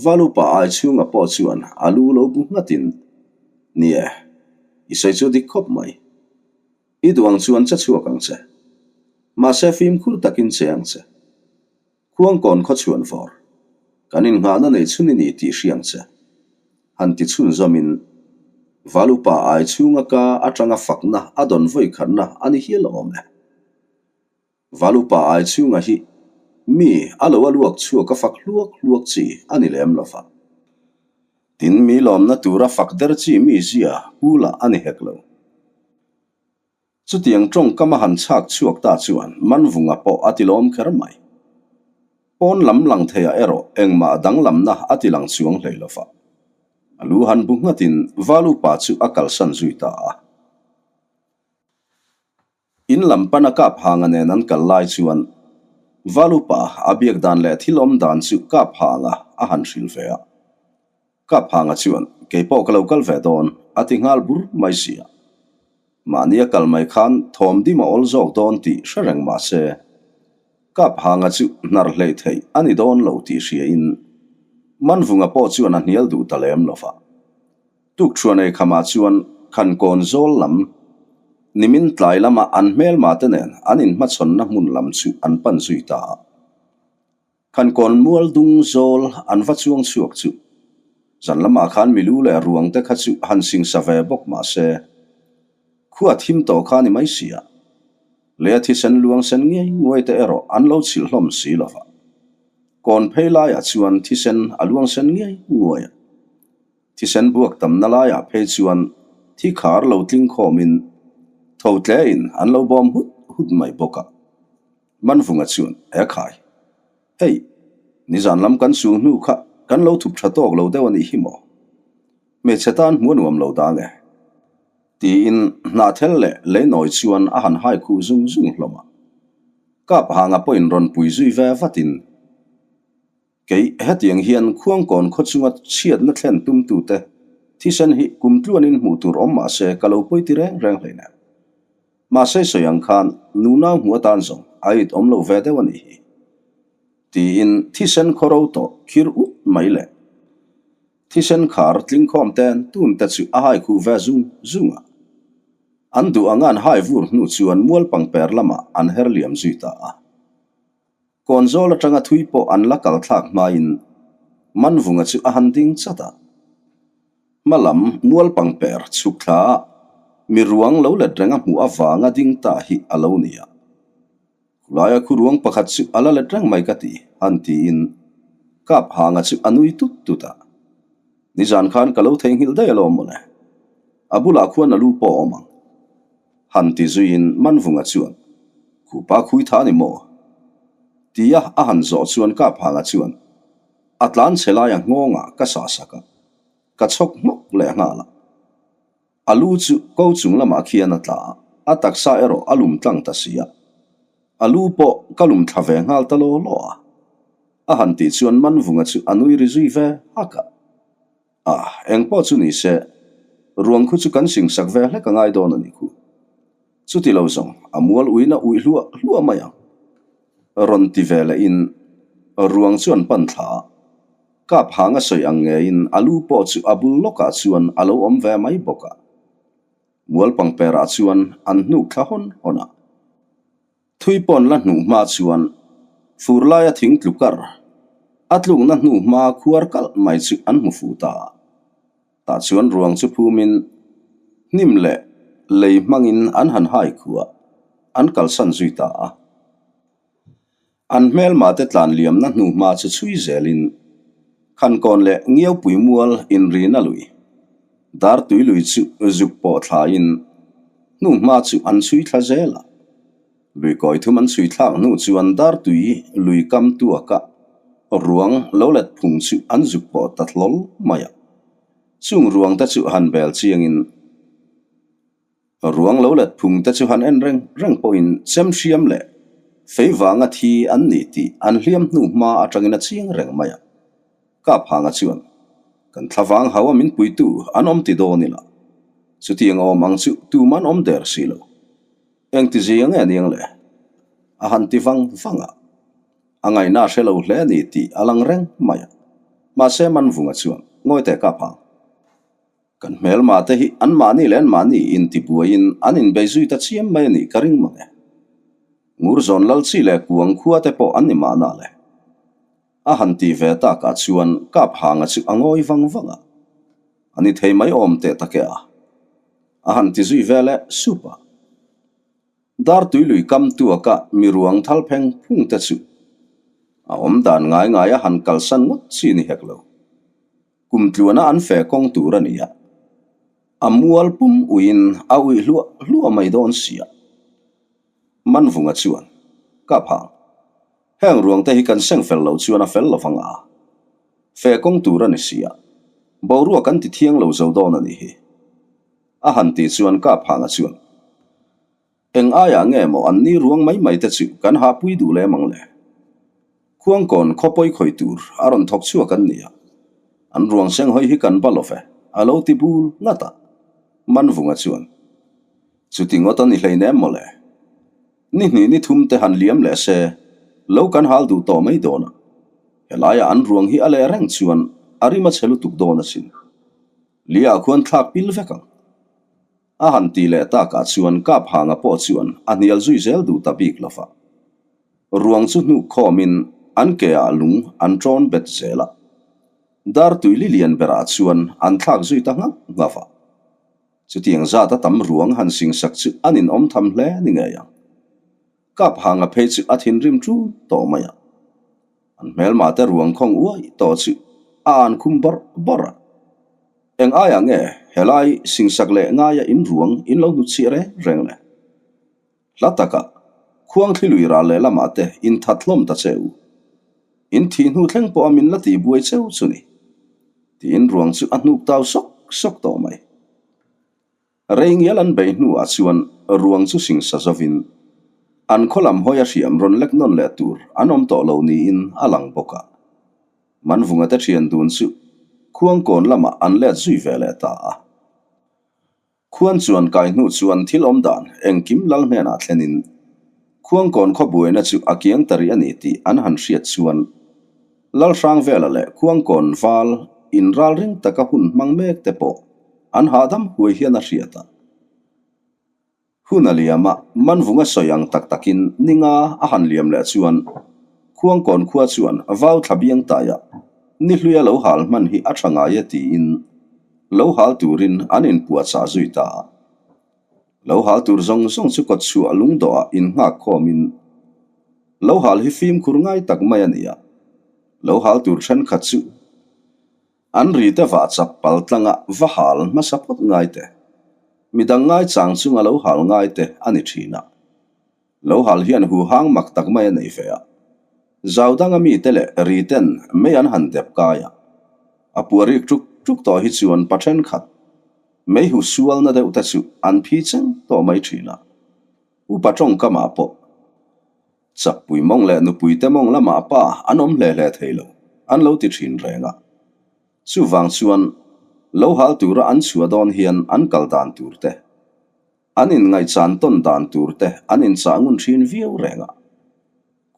Valupa ai chhunga pawh chuan a lu lo bu nghatin, Ni e, i sawi chu dik khawp mai. I duh ang chuan che chhuak ang che. Mahse fimkhur takin che ang che. Khuangkawn khaw chhuan vawr, kan innghahna nei chhun i ni tih hriang che. Han ti chhunzawmin, Val upa ai chhunga ka atanga fakna a dawn vawi khatna a ni hial awm e. Val upa ai chhunga hi mi a lo a luak chhuak a fak hluak hluak chi a ni lem lo va. Tin, mi lawmna tura fak der chi mi zia pu lah a ni hek lo. Chutiang tawngkam a han chhak chhuak ta chuan Manvunga pawh a tilawm kher mai. Pawn lam lang theiah erawh engmah danglamna a ti lang chuang hlei lo va. A lu han bu nghatin Valupa chu a kalsan zui ta a. In lam pana kap hanga nen an kal lai chuan Valupa a biak dan leh thil awm dan chu kap hanga a han hrilh ve a. Ka phanga chuan, Kei pawh ka lo kal ve dawn, a ti nghal bur mai si a. Mahni a kal mai khan thawm dim a awl zawk dawn tih hre reng mah se, ka phanga chu hnar hlei theih a ni dawn lo tih hriain Manvunga pawh chuan a hnial duh ta lem lo va. Tukṭhuan ei khamah chuan Khankawn zawl lam, nimin tlai lama an hmelma te nen an inhmachhawnna hmun lam chu an pan zui ta a. Khankawn mual dung zawl an va chuang chhuak chu zan lamah khan milu leh ruang te kha chu han singsa ve bawk mah se, khua thim tawh kha ni mai si a, lei a thisen luang sen ngei nguai te erawh an lo chhilh hlawm si lo va. Kawn phei laiah chuan thisen a luang sen ngei nguai a, thisen buak tamna laiah phei chuan thi khar lo tling khawmin tho tlein an lo bawm hut hut mai bawk a. Manvunga chuan, He khai, hei, nizan lam kan sul hnu kha kan lo thup tha tawk lo deuh a nih hi maw? Hmeichhe tan hmu a nuam lo dang e. Tiin hnahthel leh leinawi chuan a han hai khuh zung zung hlawm a. Kap hanga pawhin rawn pui zui ve vatin, Kei, hetiang hian Khuangkawn khaw chunga chhiatna thlen tumtute thisen hi kum tluanin hmuh tur awm mah se ka lo pawi ti reng reng hleinem. Mahse sawi ang khan nunau hmuh atan zawng a it awm lo ve deuh a nih hi. Tiin thisen khaw ro tawh khir ut mai leh thisen khar tlingkhawm ten tun te chu a hai khuh ve zung zung a. An duh anga an hai vur hnu chuan mual pangper lamah an her liam zui ta a. Kawnzawl atanga thui pawh an la kal thlak hmain Manvunga chu a han ding chat a. Hma lam mual pangper chhuk thla a mi ruang lo let reng a hmuh avanga ding ta hi a lo ni a. Khulaia khu ruang pakhat chu a la let reng mai ka ti, han tiin Kap Hanga chu a nui tut tut a. Nizan khan ka lo theihnghilh daih alawm mawle. A bulah khuan a lu pawh a awm ang. Han ti zuiin Manvunga chuan, Khupa khui tha ni maw? Tia a han zawh chuan Kaphanga chuan, A tlan chhe laia nghawngah ka sah sak a, ka chhawk hmawk leh nghal a. A lu chu ko chung lamah khian a tla a, a taksa erawh a lum tlang ta si a. A lu pawh ka lum thla ve nghal ta law law a. A han tih chuan Manvunga chu a nui ri zui ve hak a. A, eng pawh chu ni se. Ruang khu chu kan singsak ve hlek a ngai dawn a nih khu. Chuti lo zawng, a mual uina uih hluah hluah mai ang. Rawn ti ve lehin ruang chu an pan thla a. Kap hang a sawi ang ngeiin a lu pawh chu a bul lawkah chuan a lo awm ve mai bawk a. Mual pangperah chuan an hnuk thla hawn hawn a. Thui pawn la hnuh hma chuan fur laia thing tlu kar a tlukna hnu hma khuar kalh mai chu an hmu fu ta a. Tah chuan ruang chu phumin hnim leh lei hmangin an han hai khuah an kalsan zui ta a. An hmelma te tlan liamna hnu hma chu chhui zelin Khankawn leh Ngiaupui mual inrina lui Dartui lui chu zuk pawh thlaiin hnu hma chu an chhui thla zel a. Lui kawi thum an chhui thlak hnu chuan Dartui lui kam tuaka ruang lo let phung chu an zuk pawh ta hlawl mai a. Chung ruang te chu han bel chiangin Ruang lo let phung te chu han en reng reng pawhin chem hriam leh fei vanga thi an ni tih an hliam hnu hma atangin a chiang reng mai a. Kap hanga chuan, Kan thlavang hau a min puitu an awm ti dawn ila, chutiang awm ang chu tum an awm der si lo. Engti zia nge aniang le? A han ti vang vang a. A ngaihna a hre lo hle a ni tih a lang reng mai a. Mahse Manvunga chuan, Ngawi teh Kap hang. Kan hmelma te hi anmahni leh anmahni intibuaiin an inbei zui ta chiam mai a nih ka ring mang e. Ngurzawn Lalchi leh Kuang khua te pawh an ni mahna le. A han tih ve takah chuan Kap Hanga chu a ngawi vang vang a. A ni thei mai awm teh tak e a. A han ti zui ve leh sup a. Dartui lui kam tuaka mi ruang thal pheng phung te chu a awm dan ngai ngai a han kalsan ngawt chi ni hek lo. Kum tluana an fe kawng tur a ni a, a mual pum uiin a uih hluah hluah mai dawn sia. Manvunga chuan, Ka phang, heng ruang te hi kan seng fel lo chuan a fel lovang a, fe kawng tur a ni sia, boruak an ti thiang lo zo dawn a nih hi. A han tih chuan Ka phanga chuan, Eng aiah nge maw an ni ruang mai mai te chu kan hahpui duh lem ang le? Khuangkawn khawpawi khawi tur a rawn thawk chhuak an ni a, an ruang senghawi hi kan ba lo ve, a lo ti bul ngat a. Manvunga chuan, Chuti ngawt a ni hleinem maw le? Ni hnih ni thum te han liam leh se, lo kan hal duh tawh mai dawn a. Helaiah an ruang hi a leh reng chuan a rim a chhe lutuk dawn asin. Lia khuan thlak pil vek ang. A han ti leh takah chuan Kap Hanga pawh chuan a hnial zui zel duh ta bik lo va. Ruang chu hnuk khawmin an ke ah lung an ṭawn bet zel a. Dartui li lian berah chuan an thlak zui ta nghauh nghauh va. Chutiang zat a tam ruang han singsak chu an inawm tham hle ni ngei ang. Kap Hanga phei chu a thinrim ṭul tawh mai a. An hmelma te ruang khawng uai tawh chu a an khum bawrh bawrh a. Eng aiah nge helai singsak leh ngaia in ruang in lo hnutchhiah reng reng le? Hla takah khuang thli lui ral leh lamah te in that hlawm ta che u. In thih hnu thleng pawha min la tih buai cheu chu ni. Tiin ruang chu a hnuk tau sawk sawk tawh mai. Rei ngial an bei hnuah chuan ruang chu singsa zovin an khaw lam hawi a hriam rawn lek nawn leh tur an awm tawh lo niin a lang bawk a. Manvunga te thian dun chu Khuangkawn lamah an let zui ve leh ta a. Khuan chuan kai hnu chuan thil awm dan engkim lal hnenah thlenin Khuangkawn khaw buaina chu a kiang ta rih a ni tih an han hriat chuan Lalhrangvela leh Khuangkawn val inralring taka hun hmang mek te pawh an hahdam huai hian a hriat a. Hun a liam a, Manvunga sawi ang tak takin ninga a han liam leh chuan Khuangkawn khua chuan vau thla biang taia ni hluia lo hal hman hi a tha ngai e tiin lo hal turin an inpuahchah zui ta a. Lo hal tur zawng zawng chu kawtchhuah lungdawhah innghak khawmin lo hal hi fimkhur ngai tak mai a ni a, lo hal tur thenkhat chu An rite vah chap pal tlanga va hal hmasa phawt ngai te, midang ngai chang chunga lo hal ngai te a ni thin a. Lo hal hian huhang mak tak mai a nei ve a. Zau danga mite leh riten mei an han dep kai a. A puar rik tuk tuk tawh hi chuan pa thenkhat mei hu sualna deuh te chu an phi cheng tawh mai thin a. Upa tawngkamah pawh. Chakpui mawng leh nupuite mawng lamah pa an awm hle hle thei lo, an lo ti thin reng a. Chuvang chuan. Lo hal tura an chhuah dawn hian an kal dan tur te, an inngaihchan tawn dan tur te an inchah ngun thin viau reng a.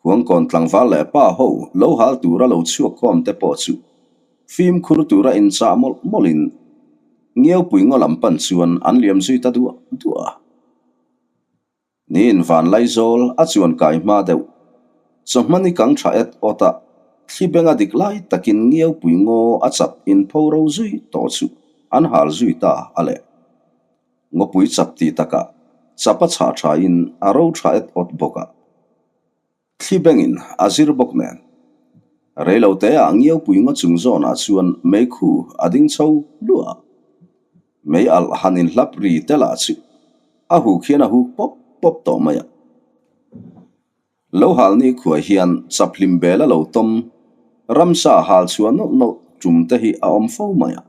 Khuangkawn tlangval leh pa ho lo hal tura lo chhuak khawm te pawh chu fimkhur tura inchah mawlh mawlhin Ngiaupui ngaw lam pan chuan an liam zui ta duah duah a. Niin Vanlaizawl a chuan kai hma deuh. Chawhma ni kang tha et awt a, thli benga dik lai takin Ngiaupui ngaw a chap inpho ro zui tawh chu an hal zui ta a le. Ngawpui chap tih takah chap a chhah thain a ro tha et awt bawk a. Thli bengin a zir bawk nen. Reiloteah Ngiaupui ngaw chung zawnah chuan meikhu a ding chho luah a. Mei alh han inhlap ri te lah chu a huk hian a huk pawp pawp tawh mai a. Lo hal ni khuai hian chaphlim bel a lo tawm, ramsa hal chhuah nawlh nawlh tum te hi a awm fo mai a.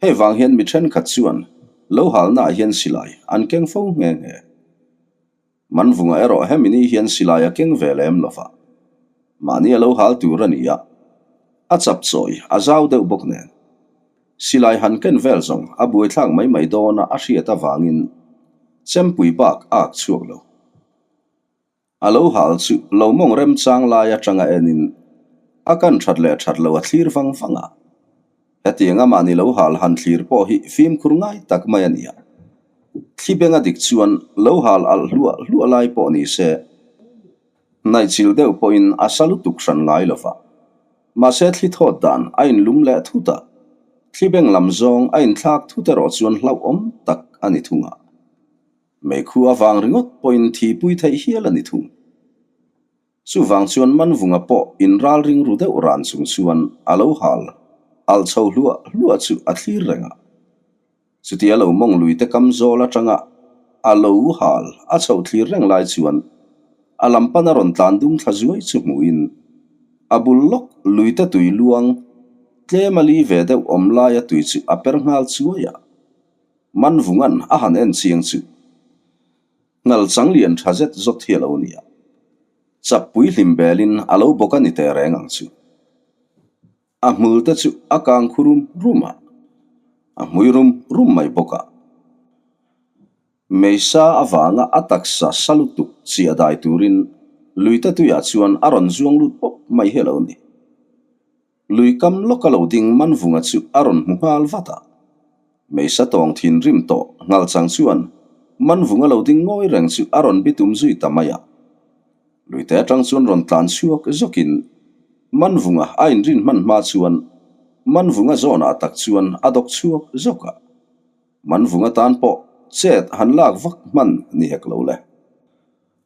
Hei vang hian mi thenkhat chuan lo halnaah hian silai an keng fo nghe nghe. Manvunga erawh hemi ni hian silai a keng ve lem lo va, mahni a lo hal tur a ni a, a chap chawi a zau deuh bawk nen. Silai han ken vel zawng a buaithlak mai mai dawn a a hriat avangin chempui bak a ak chhuak lo. A lo hal chu lo mawng remchang lai atanga enin a kan that leh that lo a thlir vang vang a. Hetiang amah ni lo hal han thlir pawh hi fimkhur ngai tak mai a ni a. Thli benga dik chuan lo hal alh hluah hluah lai pawh ni se, hnaihchil deuh pawhin a sa lutuk hran ngai lo va. Mahse thli thawt dan a inlum leh thut a, thli beng lam zawng a inthlak thut erawh chuan hlauhawm tak a ni thung a. Meikhu avang ringawt pawhin thihpui theih hial a ni thung. Chuvang chuan Manvunga pawh inral ring ru deuh ran chung chuan a lo hal alh chho hluah hluah chu a thlir reng a. Chutia lo mawng lui te kam zawl atanga a lo hal a chhoh thlir reng lai chuan a lam pan a rawn tlan dum thla zuai chu hmuhin a bul lawk lui te tui luang tlem a li ve deuh awm laia tui chu a per nghal chuai a. Manvunga'n a han en chiang chu Ngal chang lian tha zet zawt hi a lo ni a, chappui hlim belin a lo bawk a ni teh reng ang chu. A hmul te chu a kang khu rum rum a, a hmui rum rum mai bawk a. Meisa avanga a taksa sa lutuk chiah dai turin luite tuiah chuan a rawn zuang lut pawp mai hi a lo ni. Lui kam lawka lo ding Manvunga chu a rawn hmu nghal vat a. Meisa tawng thinrim tawh nghal chang chuan Manvunga lo ding ngawi reng chu a rawn bitum zui ta mai a. Luite atang chuan rawn tlan chhuak zawkin Manvunga a inrin hman hma chuan Manvunga zawnah tak chuan a dawk chhuak zawk a. Manvunga tan pawh chet han lak vak hman ni hek lo le.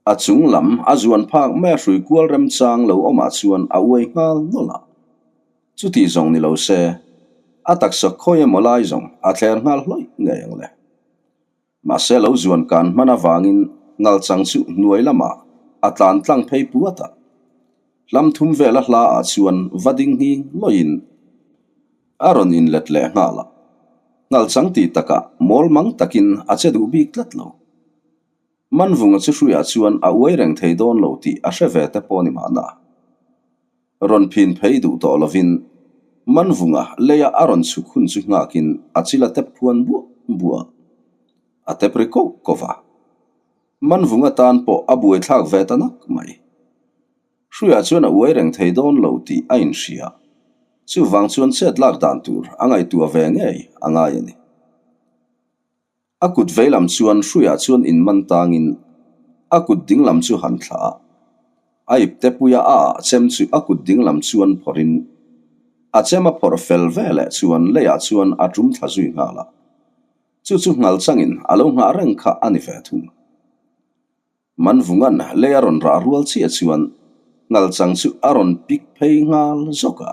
A chung lam a zuan phak mai a hrui kual remchang lo awmah chuan a uai nghal nawlh a. Chuti zawng ni lo se, a taksa khawi emaw lai zawng a thler nghal hlawih ngei ang le. Mahse lo zuan kan hman avangin ngalchang chu hnuai lamah a tlan tlang phei puat a. Hlam thum vela hla ah chuan va ding nghing lawiin a rawn inlet leh nghal a. Ngalchang tih takah mawl mang takin a che duh bik tlat lo. Manvunga chu hruiah chuan a uai reng thei dawn lo tih a hre ve te pawh ni mahna. Rawn phin phei duh tawh lovin Manvunga leia a rawn chhuk hun chu nghakin a chil a tep phuan buah buah a, a tep ri koh koh va. Manvunga tan pawh a buaithlak ve ta nak mai. Hruiah chuan a uai reng thei dawn lo tih a inhria. Chuvang chuan chet lak dan tur a ngaihtuah ve ngei a ngai a ni. A kut veilam chuan hruiah chuan inman tangin a kut dinglam chu han thlah a, a ipte puia a ah chem chu a kut dinglam chuan phawrhin a chem a phawrh fel veleh chuan leiah chuan a tum thla zui nghal a, chu chu nghal changin a lo nghah reng kha a ni ve thung. Manvunga'n lei a rawn rah rual chiah chuan nghal chang chu a rawn pik phei nghal zawk a.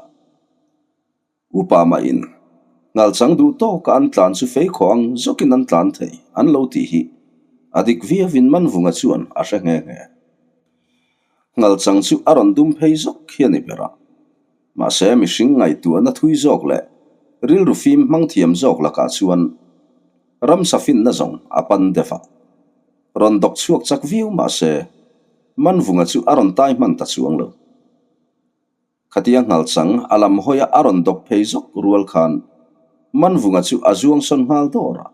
Upa mahin, Ngalchang duh tawka an tlan chu fei khawh ang zawkin an tlan thei an lo tih hi a dik viauin Manvunga chuan a hre nghe nghe. Ngalchang chu a rawn dum phei zawk hi a ni ber a. Mahse mihring ngaihtuahna thui zawk leh rilru fim hmang thiam zawk lakah chuan ramsa finna zawng a pan deuh a. Rawn dawk chhuak chak viau mahse Manvunga chu a rawn tai hman ta chuang lo. Khatia nghalchang a lam hawia a rawn dawk phei zawk rual khan. Manvunga chu a zuang sawn nghal dawr a.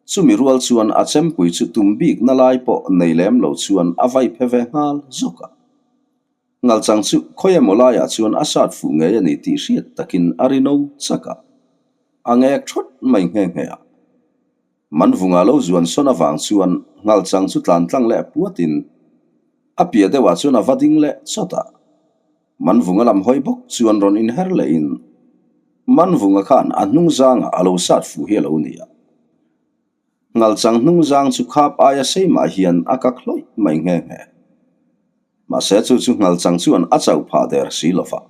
Chumi rual chuan a chempui chu tum bikna lai pawh nei lem lo chuan a vai phe ve nghal zawk a. Ngalchang chu khawi emaw laiah chuan a sat fuh ngei a ni tih hriat takin a ri no chak a, a ngek thawt mai nghe nghe a. Manvunga lo zuan sawn avang chuan Ngalchang chu tlan tlang leh puatin a piah deuhah chuan a va ding leh chawt a. Manvunga lam hawi bawk chuan rawn inher lehin Manvunga khan a hnungzangah a lo sat fuh hi a lo ni a. Ngalchang hnungzang chu khap aia sei mah hian a kak hlawih mai nghe nghe. Mahse chu chu Ngalchang chuan a chauh phah der si lo va.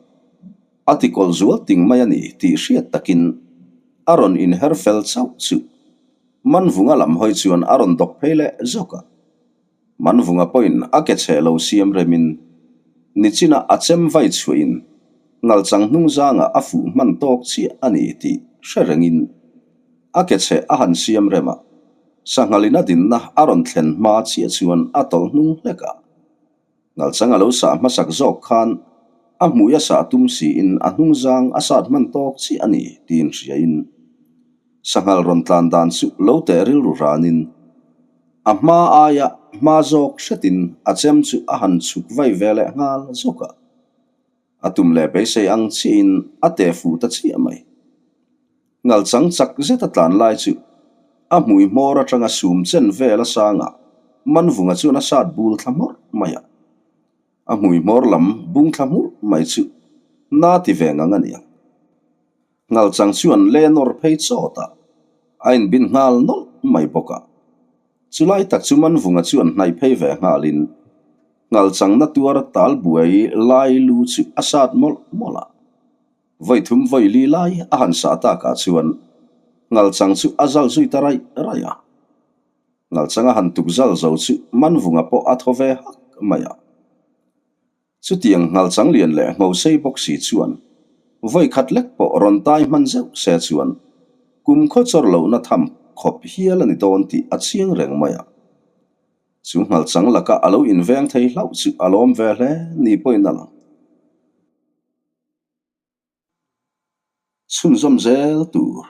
A ti kawlh zual ting mai a ni tih hriat takin a rawn inher fel chauh chu Manvunga lam hawi chuan a rawn dawk phei leh zawk a. Manvunga pawhin a ke chhe lo siam remin nichina a chem vai chhuahin Ngalchang hnungzangah a fuh hman tawk chiah a ni tih hre rengin a ke chhe a han siam rem a, sanghalin a dinna a rawn thlen hma chiah chuan a tawlh hnung hlek a. Ngalchang a lo sah hmasak zawk khan a hmui a sah tum siin a hnungzang a sat hman tawk chiah a ni tiin hriain sanghal rawn tlan dan chu lo teh rilru ranin a hma aia hma zawk hretin a chem chu a han chhuk vai ve leh nghal zawk a. A tum leh beisei ang chiahin a teh fuh ta chiah mai. Ngalchang chak zeta tlan lai chu a hmui hmawr atanga sum chen vel a sangah Manvunga chuan a sat bul thla hmawrh mai a. A hmui hmawr lam bung thla hmurh mai chu na ti ve ngang a niang. Ngalchang chuan le nawr phei chawt a, a inbin nghal nawlh mai bawk a. Chulai tak chu Manvunga chuan hnaih phei ve nghalin Ngalchangna tuar tal buai lai lu chu a sat mawlh mawlh a. Vawi thum vawi li lai a han sah takah chuan Ngalchang chu a zal zui ta raih raih a. Ngalchang a han tuk zal zo chu Manvunga pawh a thaw ve hak mai a. Chutiang Ngalchang lian leh Nghosei bawk si chuan vawi khat lek pawh rawn tai hman zeuh se chuan kum khaw chawr lohna tham khawp hial a ni dawn tih a chiang reng mai a. Chu Ngalchang laka a lo inveng thei hlauh chu a lawm ve hle ni pawhin a lang. Chhunzawm zel tur.